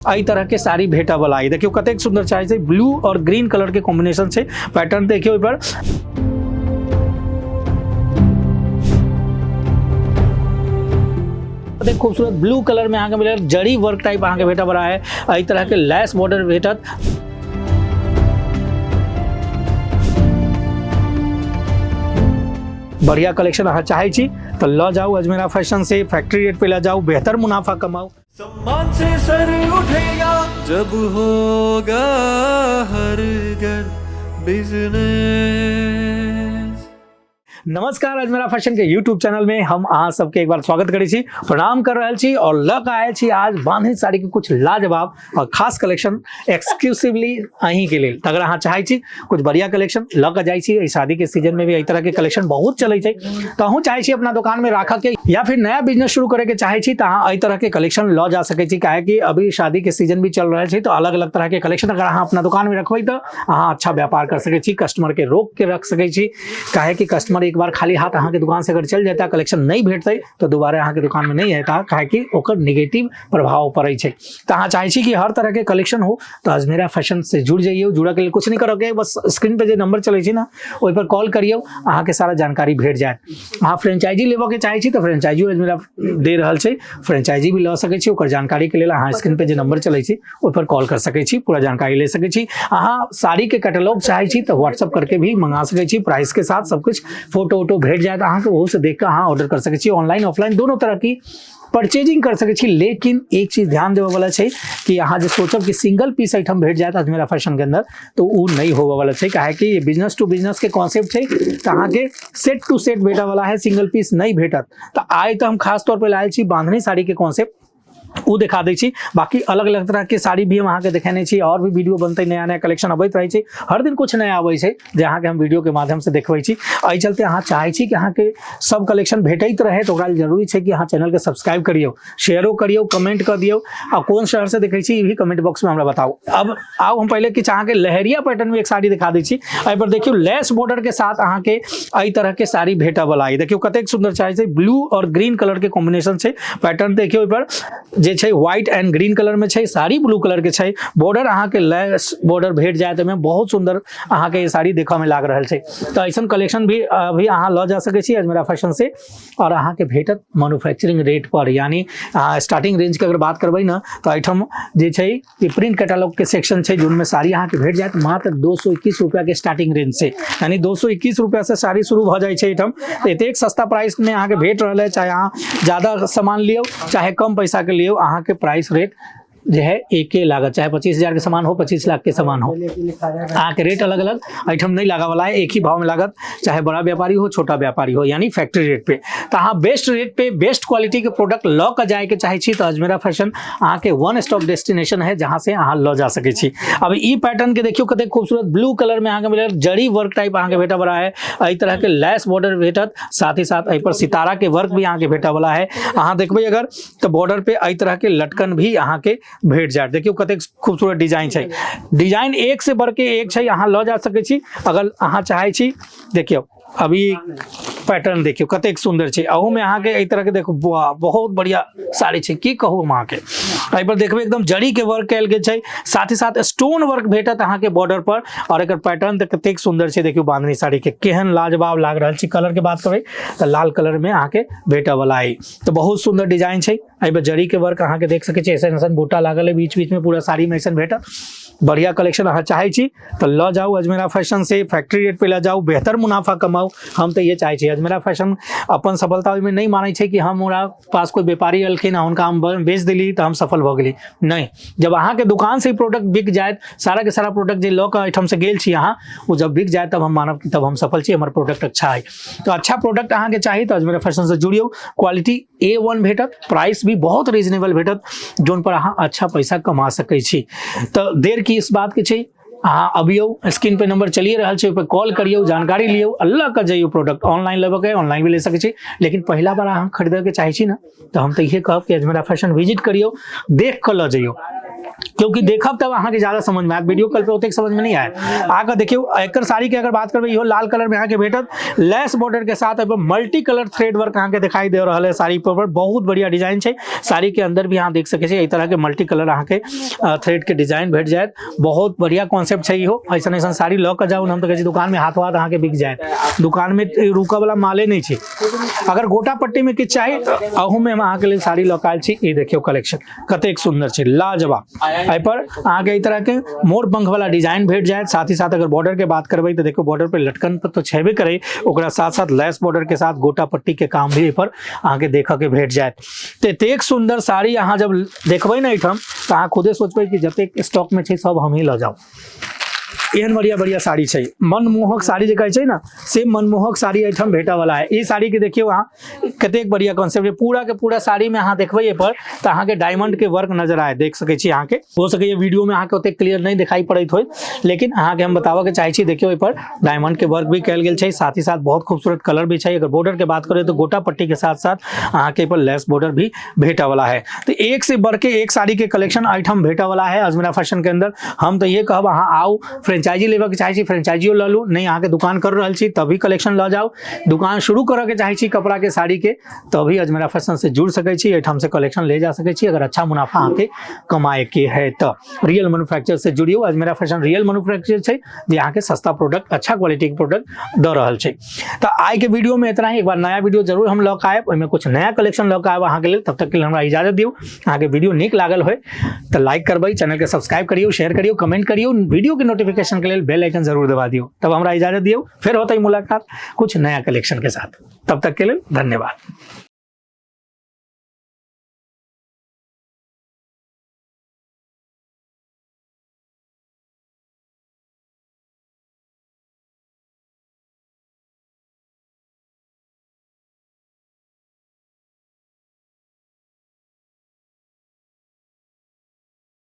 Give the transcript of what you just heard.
एहि तरह के साड़ी भेटऽ वाला है। देखियो कतेक सुंदर साड़ी छै, ब्लू और ग्रीन कलर के कॉम्बिनेशन छै। पैटर्न देखियो ओहि पर कतेक खूबसूरत ब्लू कलर में अहाँके मिलत, जरी वर्क टाइप अहाँके भेटऽ वाला है। एहि तरह के लैस बॉर्डर भेटत। बढ़िया कलेक्शन अहाँ चाहै छी तऽ लऽ जाउ अजमेरा फैशन से, फैक्ट्री रेट पे लऽ जाउ, बेहतर मुनाफा कमाउ। सम्मान से सर उठेगा जब होगा हर घर बिजनेस। नमस्कार, अजमेरा फैशन के यूट्यूब चैनल में हम अहाँ सबके एक बार स्वागत करै छी, प्रणाम कर रहल छी और लऽ कऽ आयल छी आज बांधनी साड़ी के कुछ लाजवाब और खास कलेक्शन एक्सक्लूसिवली अहीं के लेल। अगर अहाँ चाहै छी कुछ बढ़िया कलेक्शन लऽ कऽ जाइ छी, एहि शादी के सीजन में भी एहि तरह के कलेक्शन बहुत चलै छै, तऽ अहूँ चाहै छी अपना दुकान में राखऽ के या फिर नया बिजनेस शुरू करे के चाहै छी तऽ अहाँ एहि तरह के कलेक्शन लऽ जा सकै छी। काहे कि अभी शादी के सीजन भी चल रहल छै, तऽ अलग अलग तरह के कलेक्शन अगर अहाँ अपना दुकान में रखबै तऽ अहाँ अच्छा व्यापार कर सकै छी, कस्टमर के रोक के रख सकै छी। काहे कि कस्टमर एक बार खाली हाथ अहाँके दुकान से अगर चलि जेता, कलेक्शन नहि भेटतै तऽ दोबारा अहाँके दुकान में नहि एता, काहे कि ओकर निगेटिव प्रभाव पड़ै छै। तऽ अहाँ चाहै छी कि हर तरह के कलेक्शन हो तऽ अजमेरा फैशन से जुड़ जइयौ। जुड़ऽ के लेल कुछ नहीं करऽ, बस स्क्रीन पे जे नंबर चलै छै ना ओहि पर कॉल करियौ, अहाँके सारा जानकारी भेट जायत। अहाँ फ्रेंचाइजी लेबऽ के चाहै छी तऽ फ्रेंचाइजियो अजमेरा दे रहल छै, फ्रेंचाइजी भी लऽ सकै छी। ओकर जानकारी के लेल अहाँ स्क्रीन पे जे नंबर चलै छै ओहि पर कॉल कर सकै छी, पूरा जानकारी ले सकै छी। अहाँ साड़ी के कैटलॉग चाहै छी तऽ व्हाट्सअप करके भी मंगा सकै छी, प्राइस के साथ सब कुछ फोटो वोटो भेट जायत अहाँके, ओहू से देख कऽ अहाँ ऑर्डर कर सकै छी। ऑनलाइन ऑफलाइन दोनों तरह की परचेजिंग कर सकै छी। लेकिन एक चीज ध्यान देबऽ वाला छै कि अहाँ जे सोचब कि सिंगल पीस एहिठाम भेट जायत अजमेरा फैशन के अंदर, तो उ नहीं होबऽ वाला छै। काहे कि बिजनेस टू बिजनेस के कॉन्सेप्ट छै, तऽ अहाँके सेट टू सेट भेटऽ वाला है, सिंगल पीस नहीं भेटत। तऽ आइ तऽ हम खास तौर पर लायल छी बांधनी साड़ी के कॉन्सेप्ट, उ देखा दै छी। बाकी अलग अलग तरह के साड़ी भी हम अहाँके देखेने छी, और भी वीडियो बनतै, नया नया कलेक्शन अबैत रहै छै, हर दिन कुछ नया अबै छै जे अहाँके हम वीडियो के माध्यम से देखबै छी। एहि चलते अहाँ चाहै छी कि अहाँके सब कलेक्शन भेटैत रहे तऽ ओकरा लेल जरूरी छै कि अहाँ चैनल के सब्सक्राइब करियौ, शेयरो करियौ, कमेंट कऽ दियौ, आ कोन शहर से देखै छी ई भी कमेंट बॉक्स में हमरा बताउ। अब आउ हम पहिले किछु अहाँके लहरिया पैटर्न में एक साड़ी दिखा दै छी। एहि पर देखियौ लेस बॉर्डर के साथ अहाँके एहि तरह के साड़ी भेटऽ वाला है। देखियौ कतेक सुंदर साड़ी छै, ब्लू और ग्रीन कलर के कॉम्बिनेशन छै। पैटर्न देखियौ एहि पर जे छै व्हाइट एंड ग्रीन कलर में छै, साड़ी ब्लू कलर के छै, बॉर्डर अहाँके लेस बॉर्डर भेट जायत एहिमे, बहुत सुंदर अहाँके ई साड़ी देखऽ में लाग रहल छै। तऽ ऐसन कलेक्शन भी अभी अहाँ लऽ जा सकै छी अजमेरा फैशन से, और अहाँके भेटत मैन्युफैक्चरिंग रेट पर। यानी स्टार्टिंग रेंज के अगर बात करबै ने तऽ एहिठाम जे छै ई प्रिंट कैटलॉग के सेक्शन छै, जोनमे साड़ी अहाँके भेट जायत मात्र 221 रुपया के स्टार्टिंग रेंज से, यानी 221 रुपया से साड़ी शुरू भऽ जाइ छै एहिठाम। तऽ एतेक सस्ता प्राइस में अहाँके भेट रहल है, चाहे अहाँ ज़्यादा सामान लियौ चाहे कम पैसा के लियौ, अहाँके प्राइस रेट जे है एके लागत, चाहे 25,000 के सामान हो 25 लाख के सामान हो, अहाँके रेट अलग अलग एहिठाम नहीं लागऽ वाला है, एक ही भाव में लागत, चाहे बड़ा व्यापारी हो छोटा व्यापारी हो, यानी फैक्ट्री रेट पे। तऽ अहाँ बेस्ट रेट पे बेस्ट क्वालिटी के प्रोडक्ट लऽ कऽ जायके चाहै छी तऽ अजमेरा फैशन अहाँके वन स्टॉप डेस्टिनेशन है, जहाँ से अहाँ लऽ जा सकै छी। अब ई पैटर्न के देखियौ कतेक खूबसूरत ब्लू कलर में अहाँके मिलत, जरी वर्क टाइप अहाँके भेटऽ वाला है, एहि तरह के लैस बॉर्डर भेटत, साथ ही साथ एहि पर सितारा के वर्क भी अहाँके भेटऽ वाला है। अहाँ देखबै अगर तऽ बॉर्डर पे एहि तरह के लटकन भी अहाँके भेट जायत। देखियौ कतेक खूबसूरत डिजाइन छै, डिजाइन एक से बढ़ के एक छै, अहाँ लऽ जा सकै छी अगर अहाँ चाहै छी। देखियौ अभी पैटर्न देखियौ कतेक सुंदर छै, अहू में अहाँके एहि तरह के देखो वाह, बहुत बढ़िया साड़ी छै, की कहू हम अहाँके। एहि पर देखबै एकदम जरी के वर्क कयल गेल छै, साथ ही साथ स्टोन वर्क भेटत अहाँके बॉर्डर पर, और एकर पैटर्न तऽ कतेक सुंदर छै। देखियौ बांधनी साड़ी के केहन लाजवाब लाग रहल छै। कलर के बात करबै तऽ लाल कलर में अहाँके भेटऽ वाला है, तऽ बहुत सुंदर डिजाइन छै। एहि पर जरी के वर्क अहाँके देख सकै छी, ऐसन ऐसन बूटा लागल है बीच बीच में, पूरा साड़ी में ऐसन भेटत। बढ़िया कलेक्शन अहाँ चाहै छी तऽ लऽ जाउ अजमेरा फैशन से, फैक्ट्री रेट पे लऽ जाउ, बेहतर मुनाफा कमाउ। हम तऽ ये चाहै छी, अजमेरा फैशन अपन सफलता ओहिमे नहि मानै छै कि हमरा पास कोइ व्यापारी एलखिन आ हुनका हम बेच देली तऽ हम सफल भऽ गेली, नहि। जब अहाँके दुकान से ई प्रोडक्ट बिक जायत, सारा के सारा प्रोडक्ट जे लऽ कऽ एहिठाम से गेल छी अहाँ, ओ जब बिक जायत तब हम मानब कि तब हम सफल छी, हमर प्रोडक्ट अच्छा है। तो अच्छा प्रोडक्ट अहाँके चाही तऽ अजमेरा फैशन से जुड़ियौ, क्वालिटी A1 भेटत, प्राइस भी बहुत रीजनेबल भेटत, जोन पर अहाँ अच्छा पैसा कमा सकै छी। तऽ देर की इस बात के छै, अहाँ अबियौ, स्क्रीन पे नंबर चलिए रहल छै, ओहि पर कॉल करियौ, जानकारी लियौ, अल्लाह के जइयौ। प्रोडक्ट ऑनलाइन लेबऽ के ऑनलाइन भी ले सकै छी, लेकिन पहिला बार अहाँ खरीदऽ के चाहै छी ने तऽ हम तऽ इहे कहब कि अजमेरा फैशन विजिट करियौ, देख कऽ लऽ जइयौ। क्योंकि देखब तब अहाँके ज्यादा समझ में आयत, वीडियो कॉल पे ओतेक समझ में नहीं आयत। आके देखियौ, एकर साड़ी के अगर बात करबै, इहो लाल कलर में अहाँके भेटत लेस बॉर्डर के साथ। एहिपर मल्टी कलर थ्रेड वर्क अहाँके दिखाई दे रहल है साड़ी पर। बहुत बढ़िया डिजाइन छै। साड़ी के अंदर भी अहाँ देख सकै छी, एहि तरह के मल्टी कलर अहाँके थ्रेड के डिजाइन भेट जायत। बहुत बढ़िया कॉन्सेप्ट छै इहो। ऐसन ऐसन साड़ी लऽ कऽ जाउ, हम तऽ कहै छी दुकान में हाथों हाथ अहाँके बिक जायत। दुकान में रुकऽ वाला माले नहि छै। अगर गोटा पट्टी में किछु चाही तऽ अहू में हम अहाँके लेल साड़ी लऽ कऽ आयल छी। ई देखियौ, कलेक्शन कतेक सुंदर छै, लाजवाब। एहि पर अहाँके एहि तरह के मोर पंख वाला डिजाइन भेट जायत। साथ ही साथ अगर बॉर्डर के बात करबै तऽ देखियौ, बॉर्डर पे लटकन पर तऽ छेबे करै, ओकरा साथ साथ लेस बॉर्डर के साथ गोटा पट्टी के काम भी एहि पर अहाँके देखऽ के भेट जायत। तऽ एतेक सुंदर साड़ी अहाँ जब देखबै ने एहिठाम, तऽ अहाँ खुदे सोचबै कि जतेक स्टॉक में छै सब हमही लऽ जाउ। एहन बढ़िया बढ़िया साड़ी छै। मनमोहक साड़ी जे कहै छै ने, से मनमोहक साड़ी एहिठाम भेटऽ वाला है। ई साड़ी के देखियौ अहाँ, कतेक बढ़िया कॉन्सेप्ट है। पूरा के पूरा साड़ी में अहाँ देखबै एहि पर तऽ अहाँके डायमंड के वर्क नजर आए। देख सकै छी अहाँके, हो सकैए वीडियो में अहाँके ओतेक क्लियर नहि दिखाई पड़ैत होय, लेकिन अहाँके हम बताबऽ के चाहै छी, देखियौ, एहि पर डायमंड के वर्क भी कयल गेल छै। साथ ही साथ बहुत खूबसूरत कलर भी छै। अगर बॉर्डर के बात करें तो गोटा पट्टी के साथ साथ अहाँके एहि पर लेस बॉर्डर भी भेटऽ वाला है। तो एक से बढ़ के एक साड़ी के कलेक्शन एहिठाम भेटऽ वाला है अजमेरा फैशन के अंदर। हम तऽ ये कहब, अहाँ आउ, फ्रेंचाइजी लेबऽ के चाहै छी, फ्रेंचाइजियो लऽ लू। नहि अहाँके दुकान कर रहल छी तभी कलेक्शन लऽ जाउ। दुकान शुरू करऽ के चाहै छी कपड़ा के, साड़ी के, तभी अजमेरा फैशन से जुड़ सकै छी, एहिठाम से कलेक्शन ले जा सकै छी। अगर अच्छा मुनाफा अहाँके कमाए के है तऽ रियल मैन्युफैक्चर से जुड़ियौ। अजमेरा फैशन रियल मैन्युफैक्चर छै, जे अहाँके सस्ता प्रोडक्ट, अच्छा क्वालिटी के प्रोडक्ट दऽ रहल छै। तऽ आइ के वीडियो में इतना ही। एक बार नया वीडियो जरूर हम लऽ कऽ आयब, ओहिमे कुछ नया कलेक्शन लऽ कऽ आयब अहाँके लेल। तब तक के लेल हमरा इजाजत दियौ। अहाँके वीडियो नीक लागल होय तऽ लाइक करबै, चैनल के सब्सक्राइब करियौ, शेयर करियौ, कमेंट करियौ। वीडियो के नोटिफिकेशन के लेल बेल आइकन जरूर दबा दियौ। तब हमरा इजाजत दियौ, फेर होतै मुलाकात कुछ नया कलेक्शन के साथ। तब तक के लेल धन्यवाद।